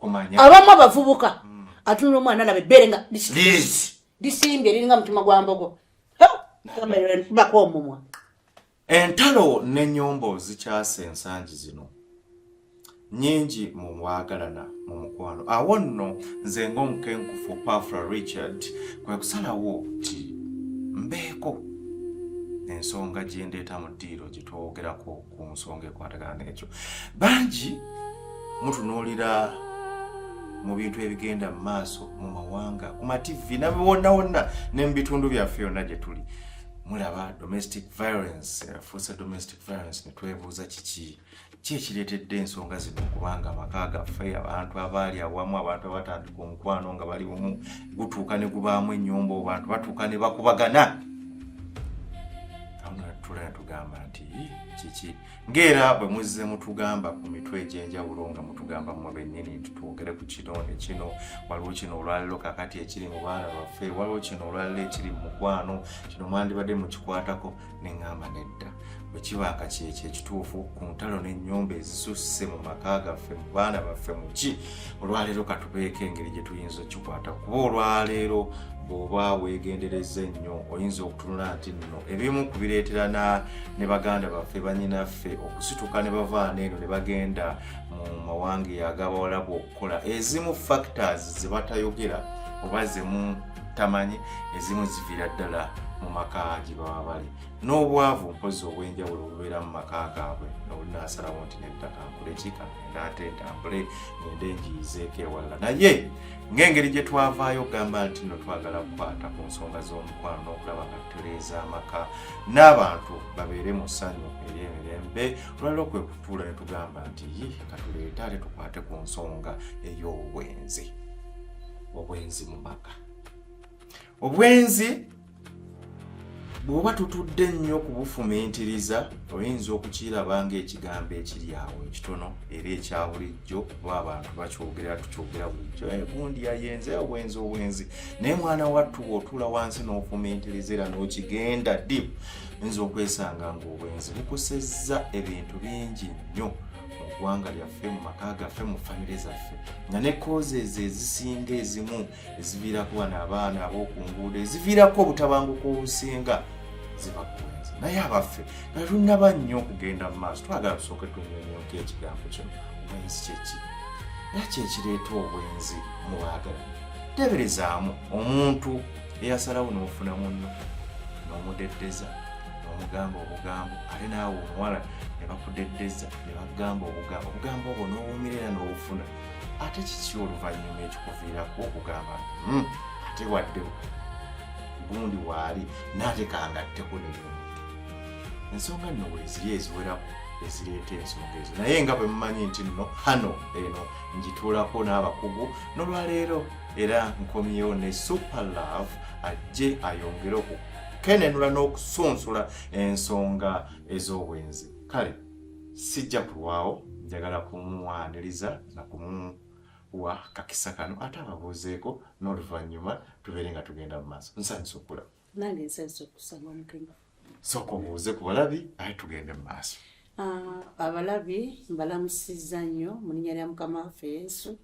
Kumanya. Abamu abavubuka atunula omwana alaba ebbeere nga lisimbye, liringa mutima gwa mbogo, bako omumwa. Entalo n'ennyombo zikyase ensangi zino nyingi mu mwagalana, mu mukwano. Awo nno nze ng'omukenkufu Pafra Richard kwe kusalawo nti mbeeko ensonga gye ndeeta mu ddiiro gye twogerako ku nsonga ekwatagana n'ekyo. Bangi mutunuulira mu bintu ebigenda mu maaso mu mawanga, ku mativi nabewonna wonna ne mu bitundu byaffe yonna gye tuli, mulaba domestic violence yafuuse domestic violence, ne twebuuza kiki ki ekireetedde ensonga zino, okubanga amaka gaffe, abantu abaali awamu, abantu abatandika omukwano nga bali bumu, gutuuka ne gubaamu ennyumba, abantu batuuka ne bakubagana. Awo tula ne tugamba nti kiki, ng'era bwe muzze mutugamba ku mitwe egy'enjawulo, nga mutugamba mmwe bennyini nti twogere ku kino ne kino. Waliwo kino olwaliro kakati ekiri mu baana baffe, waliwo kino olwaliro ekiri mu mukwano, kino mwandibadde mukikwatako. Ne ŋŋamba nedda, bwe kiba nga kyekyo ekituufu ku ntalo n'ennyumba ezisusse mu maka gaffe, mu baana baffe, mu ki, olwaleero katubeeko engeri gye tuyinza okukikwata, kuba olwaleero bw'oba weegendereza ennyo oyinza okutunula nti nno ebimu ku bireetera ne baganda baffe, banyinaffe okusituka ne bavaana eno ne bagenda mu mawanga ag'Abawalabu okukola, ezimu factors ze batayogera oba zemutamanyi, ezimu ziviira ddala mu maka gye baba bali n'obwavu mpozi obw'enjawulo obubeera mu maka gaabwe. Olinaasalawo nti nedda, kankole ki, kangenda ate ntambule ngende njiyizeeko ewalala. Naye ng'engeri gye twavaayo okugamba nti nno twagala kukwata ku nsonga z'omukwano n'okulaba nga tutereeza amaka n'abantu babeere mu ssanyu ery'emirembe, olwaliro kwe kutuula ne tugamba nti yi, katuleete ate tukwate ku nsonga ey'obwenzi, obwenzi mu maka. Obwenzi bw'oba tutudde nnyo kubufumiitiriza, oyinza okukiraba ng'ekigambo ekiri awo ekitono era ekya bulijjo, kuba abantu bakyogera, tukyogera bulijjo, eh, gundi yayenze, obwenzi, obwenzi. Naye mwana wattu, bw'otuula wansi n'ofumiitiriza era n'okigenda deep, oyinza okwesanga ng'obwenzi bukosezza ebintu bingi nnyo mu ggwanga lyaffe, mu maka gaffe, mu famire zaffe, nga ne causes ezisinga ezimu eziviirako wano abaana ab'oku nguudo, eziviirako obutabanguko obusinga, ziba ku bwenzi. Naye abaffe, nga tunnaba nnyo okugenda mu maaso, twagala tusooke tunyonyoke ekigambo kino obwenzi kyeki, era kyekireeta obwenzi mu baagalana. Teeberezaamu omuntu eyasalawo n'ofuna munno n'omudeddeza n'omugamba obugambo, ate naawe omuwala ne bakudeddeza ne bagamba obugambo, obugambo obwo n'owuumira era n'obufuna. Ate kiki oluvannyuma ekikuviirako okugamba, ate wadde gundi waali naate kangatteko ne gundi"? Ensonga nno weeziri eziwerako ezireeta ensonga ezo. Naye nga bwe mumanyi nti nno hano eno ngituulako n'abakugu, n'olwaleero era nkomyewo ne Super Love ajje ayongere okukenenula n'okusunsula ensonga ez'obwenzi. Kale sijja kulwawo, njagala kumwaniriza na kumuwa kakisa kano ate ababuuzeeko, n'oluvannyuma tubeere nga tugenda mu maaso. Nsanyusa okulaba. Nange nsanyusa okusanga, omukenga. Sooka obuuze ku balabi ate tugende mu maaso. Ah, abalabi mbalamusizza nnyo mu linnya lya Mukama waffe Yesu.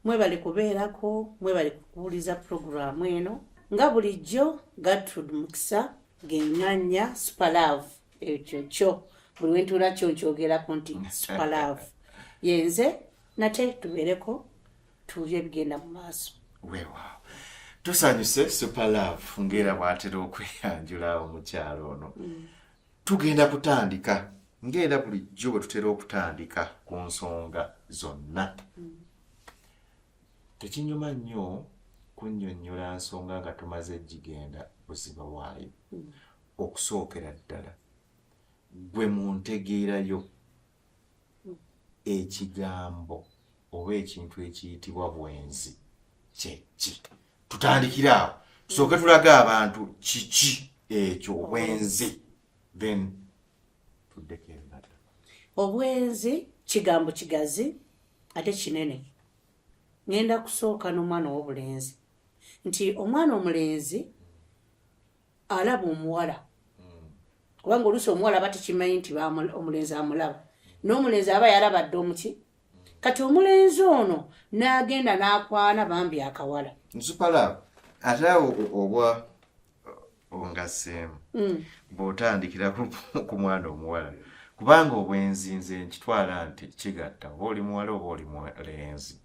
Mwebale kubeerako, mwebale kuwuliza puroguraamu eno. Nga bulijjo, Gertrude Mukisa geŋŋanya Super Love. Ekyo kyo buli wentuula kyo nkyogerako nti Super Love yenze. Nate tubeereko tuwulire ebigenda mu maaso. Weewaawo, tusanyuse. Super Love ng'era bw'atera okweyanjula omukyalo ono, tugenda kutandika ng'era bulijjo bwe tutera okutandika ku nsonga zonna. Tekinyuma nnyo kunnyonnyola nsonga nga tumaze gigenda buziba waayo. Okusookera ddala, gwe mu ntegeerayo, ekigambo oba ekintu ekiyitibwa bwenzi kyeki? Tutandikire awo, tusooke tulage abantu kiki ekyo obwenzi, then tuddeko ebinadda. Obwenzi kigambo kigazi ate kinene. Ŋŋenda kusooka n'omwana ow'obulenzi, nti omwana omulenzi alaba omuwala, kubanga oluusi omuwala aba tekimanyi nti omulenzi amulaba, n'omulenzi aba yalaba dde omuki. Kati omulenzi ono n'agenda n'akwana bambi akawala. Nsupala ate awo obwa ongaseemu bw'otandikira ku mwana omuwala, kubanga obwenzi nze nkitwala nti kigatta oba oli muwala oba oli mulenzi,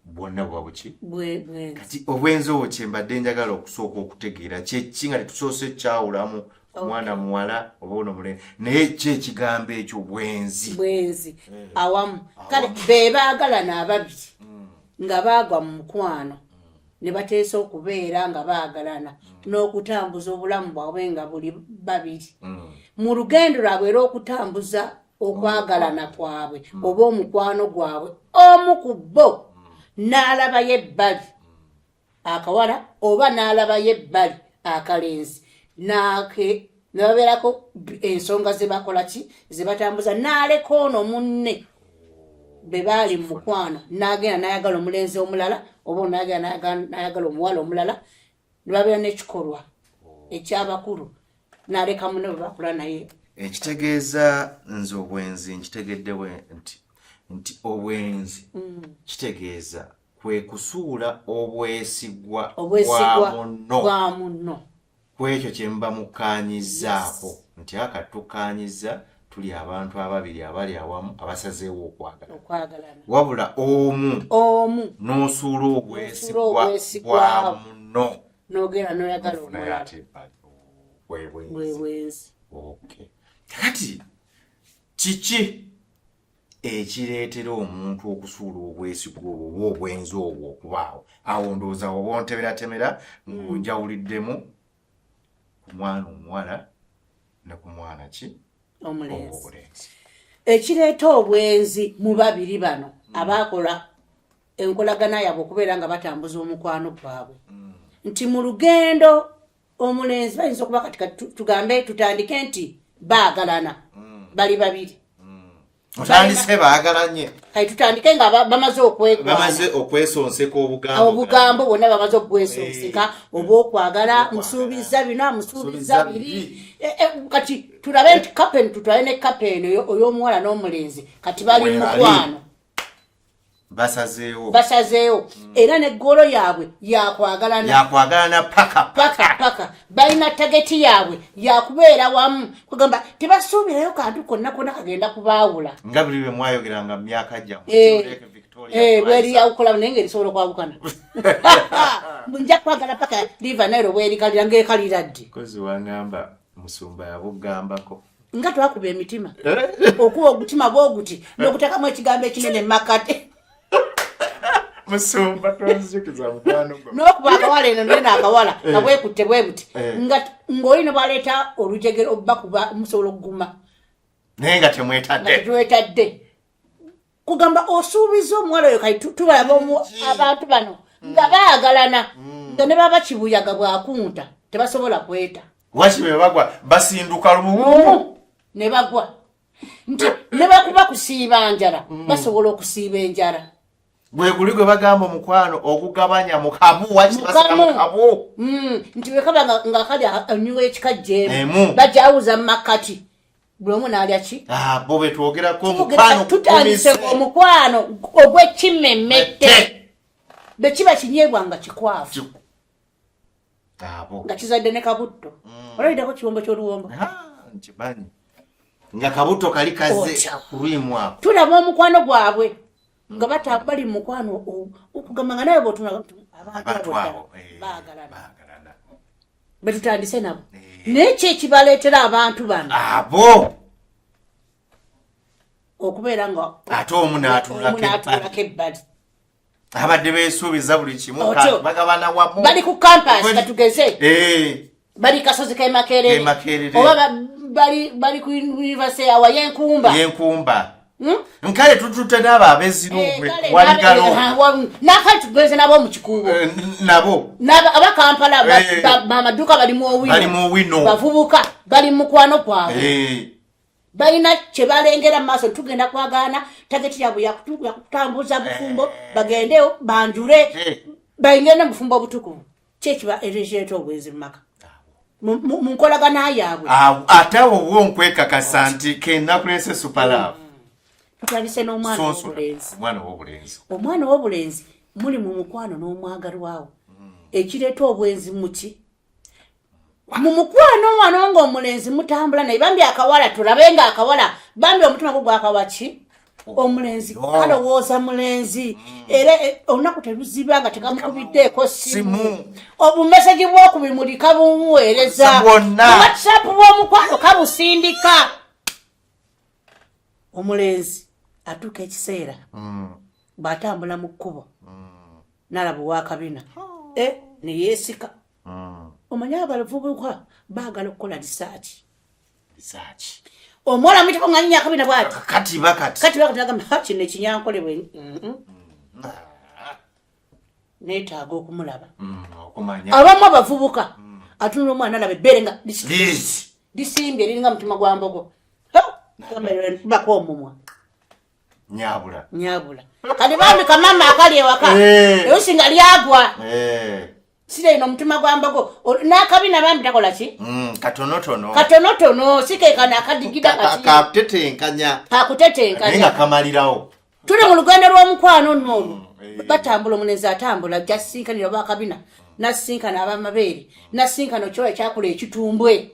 bwonna buba buki? Bwenzi. Kati obwenzi obwo kyembadde njagala okusooka okutegeera kyeki, nga tetusoose kyawulamu omwana muwala oba ono mulenzi, naye ki ekigambo ekyo bwenzi? Bwenzi awamu. Kale be baagalana ababiri nga baagwa mu mukwano ne bateesa okubeera nga baagalana n'okutambuza obulamu bwabwe nga buli babiri mu lugendo lwabwe, era okutambuza okwagalana kwabwe oba omukwano gwabwe, omu ku bo n'alabayo ebbali akawala oba n'alabayo ebbali akalenzi, nake ne babeerako ensonga ze bakola ki, ze batambuza, n'aleka ono munne be baali mu mukwano n'agenda n'ayagala omulenzi omulala oba n'agenda n'ayagala omuwala omulala, ne babeera n'ekikolwa ekyabakulu, n'aleka munne bwe bakula naye. Ekitegeeza nze obwenzi nkitegedde nti obwenzi kitegeeza kwe kusuula obwesigwa obwesigwa bwa munno bwa munno ku ekyo kye muba mukkaanyizzaako nti akatukkaanyizza tuli abantu ababiri abali awamu abasazeewo okwagala, okwagalana, wabula omu omu n'osuula obwesigwa obwesigwa bwa munno n'ogenda n'oyagala naye omulala. Ate ebbali bwe bwenzi. Bwe bwenzi. Okay. Kati kiki ekireetera omuntu okusuula obwesigwa obwo oba obwenzi obwo okubaawo? Awo ndowooza oba onteberatemera ng'onjawuliddemu ku mwana omuwala ne ku mwana ki? Omulenzi. Obulenzi. Ekireeta obwenzi mu babiri bano abakola enkolagana yaabwe okubeera nga batambuza omukwano gwabwe, nti mu lugendo omulenzi bayinza okuba kati kati tugambe tutandike nti baagalana bali babiri. Otandise baagalanye. Kati tutandike nga bamaze okwekwana. Bamaze okwesonseka obugambo. Obugambo bwonna bamaze okubwesonseka, oba okwagala, musuubiza bino, amusuubiza Musuubiza biri. biri. Kati tulabe nti couple, tutwale ne couple eno oy'omuwala n'omulenzi, kati bali Weebali. mukwano. Basazeewo. Basazeewo, era neggolo yaabwe yakwagalana. Yakwagalana paka. Paka paka. Balina target yaabwe yakubeera wamu, kugamba tebasuubirayo kantu konna konna kagenda kubaawula. Nga buli bwe mwayogeranga mu myaka gyammwe. Lake Victoria. Bweri yawukula naye ngaerisobola okwawukana, nja kwagala paka River Nile bwerikalira ngaekalira ddi. Kozi wangamba musumba yabugambako. Nga twakuba emitima, okuba ogutima bwoguti n'okutekamu ekigambo ekinene makate. Musumba tonzijukiza mukwano gwo. N'okuba akawala eno nene akawala nga bwekutte bwe buti, nga ng'oli ne bwaleeta olujegere obuba kuba musobola okuguma. Naye nga Nga temwetadde. Tetwetadde. Kugamba osuubiza omuwala oyo, kati tubalaba abantu bano nga baagalana, nga ne baba kibuyaga bwakunta tebasobola kweta. Waki bwe bagwa basinduka lumu. Lumu ne bagwa, nti ne bakuba kusiiba njala, basobola okusiiba enjala. Gwe guli gwe bagamba omukwano ogugabanya mukabu, waki basika Mukamu. mukabu. Nti bwekaba nga kali anyuwa ekikajjo emu, Emu. bajawuza mu makkati, buli omu n'alya ki. Ah, bo betwogerako omukwano. Tutandise kukumise. omukwano ogw'ekimemmette, bwe kiba kinyeebwa nga kikwafu, Abo nga kizadde ne kabutto. Olabidako kiwombo ky'oluwombo? Ah, nkimanyi, nga kabuto kali kaze Otya. kulwimu ako. Tulaba omukwano gwabwe nga bali mu mukwano okugamba nga nawe bwotuna abantu abantu abo ddala abo baagalana. Baagalana. Bwe tutandise nabo, naye ki ekibaleetera abantu bano abo okubeera nga ate omu n'atuulako omu n'atuulako ebbali? Abadde beesuubiza buli kimu. Otyo. Bagabana wamu. Bali ku campus, katugeze bali kasozi ke Makerere, Ke Makerere. oba bali ku university awa yenkumba. Yenkumba. Nkale tututte n'abo ab'ezirungwe. Kale, waligalo. Nakale tugeze nabo mu Kikuubo. Nabo. Abakampala bamaduuka bali mu Owino. Bali mu Owino. Bavubuka bali mu mukwano gwabwe, balina kye balengera mu maaso, tugenda kwagaana, target yaabwe yakutambuza bufumbo, bagende banjule, bayingire ne bufumbo obutukuvu. Kyekiba ekireeta obwenzi mu maka, mu nkolagana yaabwe. Awo, ate awo wo nkwekakasa nti kenakulese Super Love. Tutandise n'omwana ow'obulenzi. Omwana ow'obulenzi. Omwana ow'obulenzi muli mu mukwano n'omwagalwawo. Ekireeta obwenzi muki? Mu mukwano wano ng'omulenzi mutambula naye bambi akawala, tulabe nga akawala bambi omutima gwo gwakawa ki? Omulenzi kalowooza mulenzi. Era olunaku teruziba nga tekamukubiddeeko simu. Obumesegi bw'okubimuli kabumuweereza. WhatsApp bw'omukwano kabusindika. Omulenzi atuuka ekiseera bw'atambula mu kkubo n'alaba owakabina ne yeesika. Omanyi abavubuka baagala okukola research. Omuwala muyitako nga nyinya akabina bw'ati. Kati bakati. Kati bakati agamba, ha, kino ekinyankole bwe neetaaga okumulaba. Okumanya. Abamu abavubuka atunula omwana alaba ebbeere nga lisimbye liringa mutima gwa mbogo. Bako omumwa. Nyabula. Nyabula. Kati bambi kamama akali ewaka. Ewusi nga lyagwa. Sire ino omutima gwa mbogo. N'akabina bambi takola ki? Katonotono. Katonotono, si ke kano akadigida kati. Kakutetenkanya. Kakutetenkanya. Naye nga kamalirawo. Tuli mu lugendo lw'omukwano nno olwo. Batambula, omulenzi atambula, ajja asinkanira oba akabina, n'asinkana ab'amabeere, n'asinkana ekyoya ekyakula ekitumbwe.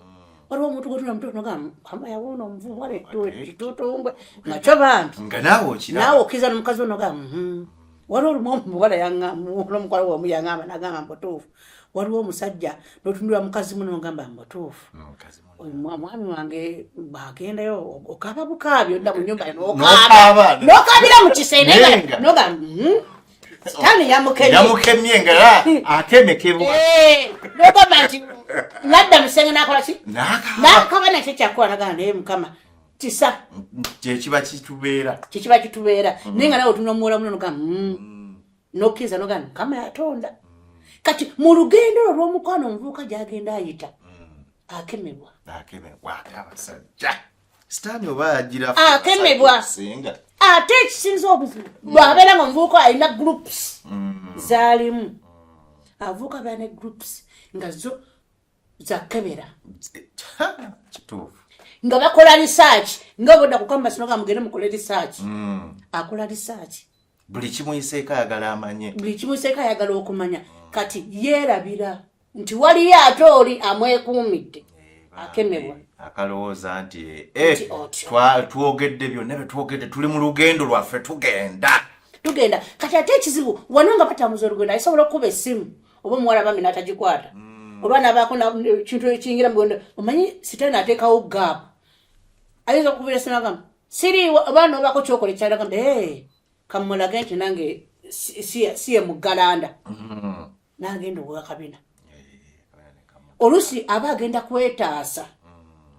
Waliwo omuntu gw'otunula muto n'ogamba, Mukama yawona omuvubuka ekitutumbwe nga kyo bambi. Nga naawe okiraba. Naawe okkiriza n'omukazi wo n'ogamba, Waliwo olumu omuwala yaŋŋamba, omuwala omu yaŋŋamba, n'agamba mbutuufu. Waliwo omusajja n'otunula mukazi muno n'ogamba mbutuufu. Mukazi muno. Oyo mwami wange bw'agendayo okaaba bukaabi odda mu nnyumba N'okaaba. n'okaabira mu kisenge Nenga. n'ogamba, Sitaani yamukemye. Yamukemye nga era akemekebwa. N'ogamba nti nadda mu kisenge n'akola ki? N'akaaba. N'akaaba nakyo kyakukola n'agamba naye Mukama kisa. Kye kiba kitubeera. Kye kiba kitubeera. Naye nga nawe otunula omuwala muno n'ogamba, N'okkiriza n'ogamba Mukama yatonda. Kati mu lugendo olwo lw'omukwano omuvubuka gy'agenda ayita, akemebwa. Akemebwa ate abasajja. Sitaani oba yagira Akemebwa. Singa. Ate ekisinza obuzibu bw'abeera nga omuvubuka alina groups z'alimu. Abavubuka abeera ne groups nga zo zakebera. Kituufu. Nga bakola research, nga bw'odda ku campus n'ogamba mugende mukole research. Akola research. Buli kimuyiseeko ayagala amanye. Buli kimuyiseeko ayagala okumanya. Kati yeerabira nti waliyo ate oli amwekuumidde. Akemebwa. Akalowooza nti, Nti otyo. Twogedde byonna bye twogedde, tuli mu lugendo lwaffe tugenda. Tugenda. Kati ate ekizibu wano nga batambuza olugendo asobola okukuba essimu oba omuwala bambi n'atagikwata. Oba n'abaako ekintu ekiyingira mu lugendo. Omanyi sitaani ateekawo gap. Ayinza okukubira essimu n'agamba, siriiwo, oba n'obaako ky'okola ekyalo agamba, kammulage nti nange si ye muggalanda. N'agenda owakabina. Oluusi aba agenda kwetaasa.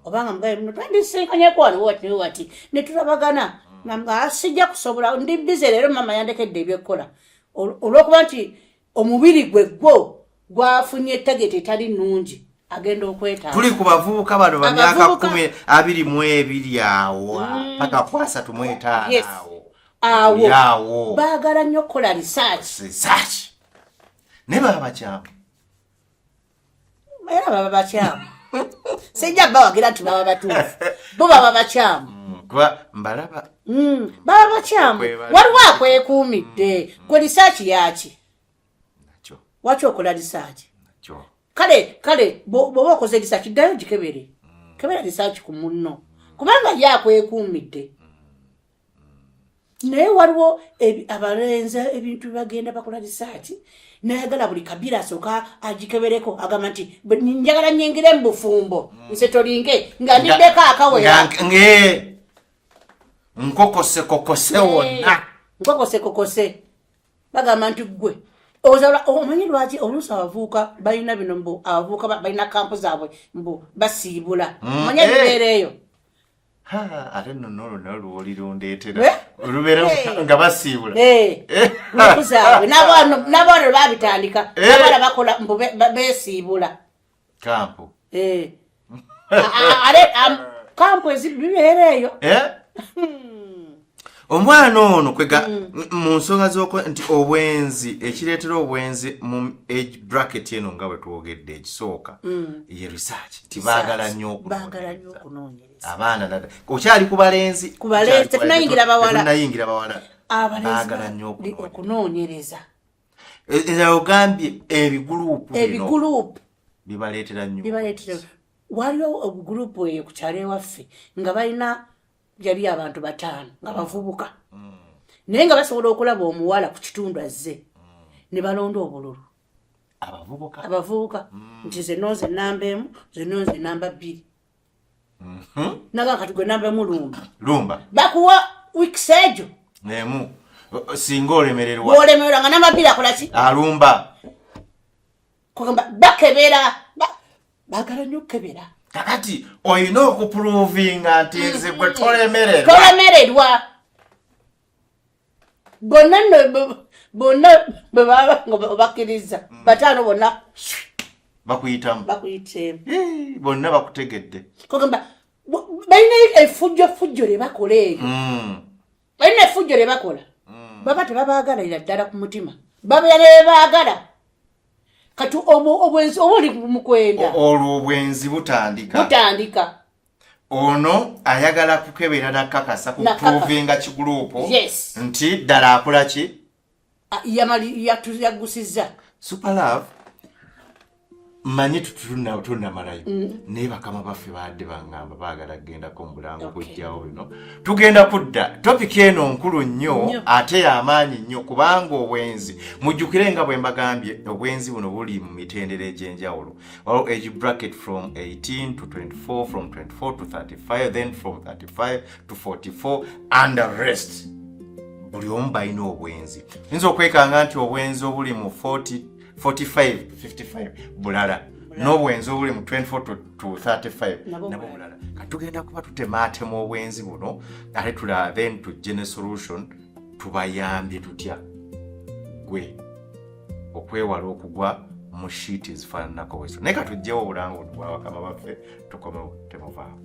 Obanga mugaye muno twandisinkanyeko wano wati wati ne tulabagana. Namba sijja kusobola, ndi busy leero mama yandekedde ebyokukola. Olw'okuba nti omubiri gwe gwo gwafunye target etali nnungi, agenda okwetaasa. Tuli ku bavubuka bano ba myaka Abavubuka. kumi abiri mu ebiri awo, paka ku asatu mu etaano awo. Awo. Tuli awo. Baagala nnyo okukola research. Research. Naye baba bakyamu. Era baba bakyamu. Sijja bawagira nti baba batuufu. Bo baba bakyamu. Kuba mbalaba. Baba bakyamu. Kwebala. Waliwo akwekuumidde. Gwe research yaki? Nakyo. Waki okola research? Nakyo. Kale, kale, bw'oba okoze research, ddayo gikebere. Kebera research ku munno. Kubanga ye akwekuumidde. Naye waliwo abalenzi ebintu bagenda bakola research, n'ayagala buli kabira asooka agikebereko, agamba nti, njagala nnyingire mu bufumbo, nse tolinge, nga ndiddeko akawera. Nkokose kokose wonna. Nkokose kokose. Bagamba nti ggwe. Ozala, omanyi lwaki oluusi abavubuka balina bino mbu abavubuka balina kampu zaabwe mbu basiibula. Omanyi ebibeera eyo? Ha, ate nno n'olwo nalwo lw'olirundeetera. Olubeera nga basiibula. Kampu zaabwe. N'abaana babitandika. N'abaana bakola mbu beesiibula. Kampu. Ate, kampu bibeera eyo. Omwana ono kwega mu nsonga z'oko nti obwenzi, ekireetera obwenzi mu age bracket eno nga bwe twogedde, ekisooka ye research, nti baagala nnyo Baagala nnyo okunoonyereza. okunoonyereza. Abaana okyali ku balenzi. Ku balenzi, Okyali ku tetunnayingira bawala. Tetunnayingira bawala. Abalenzi Baagala nnyo okunoonyereza. Okunoonyereza. Era ogambye ebigulupu bino Ebigulupu bibaleetera nnyo. Bibaleetera. Waliwo obugurupu eyo ku kyalo ewaffe nga balina, yali abantu 5 nga bavubuka, naye nga basobola okulaba omuwala ku kitundu azze ne balonda obululu. Abavubuka. Abavubuka, nti ze nonze namba 1, ze nonze namba 2. Naga kati gwe namba 1, lumba. Lumba. Bakuwa weeks egyo. Emu singa olemererwa. Bwolemererwa nga namba 2 akola ki? Alumba. Kugamba bakebera, baagala nnyo okukebera. Kakati olina okuprovinga nti nze gwe tolemererwa. Tolemererwa. Bonna nno bonna bwe baba nga bakkiriza bataano bonna. Bakuyitamu. Bakuyiteemu. Eh, bonna bakutegedde. Kugamba balina effujjofujjo lye bakola eryo. Balina effujjo lye bakola, baba tebabaagalira ddala ku mutima, babeera ne bebaagala. Kati obwenzi oba oli mukwenda. Olwo obwenzi butandika. Butandika. Ono ayagala kukebera nakakasa, Nakakasa. kuprovinga kigurupu nti ddala akola ki. Ah, yagusizza. Super Love, manyi tunamalayo, naye bakama baffe baadde baŋŋamba baagala kugendako mu bulango. Kujjawo bino tugenda kudda. Topic eno nkulu nnyo. Nnyo. Ate y'amaanyi nnyo, kubanga obwenzi, mujjukire nga bwe mbagambye, obwenzi buno buli mu mitendera egy'enjawulo. Waliwo age bracket from 18 to 24, from 24 to 35, then from 35 to 44 and the rest. Buli omu balina obwenzi. Oyinza okwekanga nti obwenzi obuli mu 40, 45 to 55 bulala, n'obwenzi obuli mu 24 to 35 nabwo nabwo bulala. Bulala. Kati tugenda kuba tutemaatema obwenzi buno, ate tula then tujje ne solution, tubayambye tutya gwe okwewala okugwa mu shiiti ezifaananako bwezito. Naye katugjewo obulango buno bwa bakama baffe, tukomewo, temuvaawo.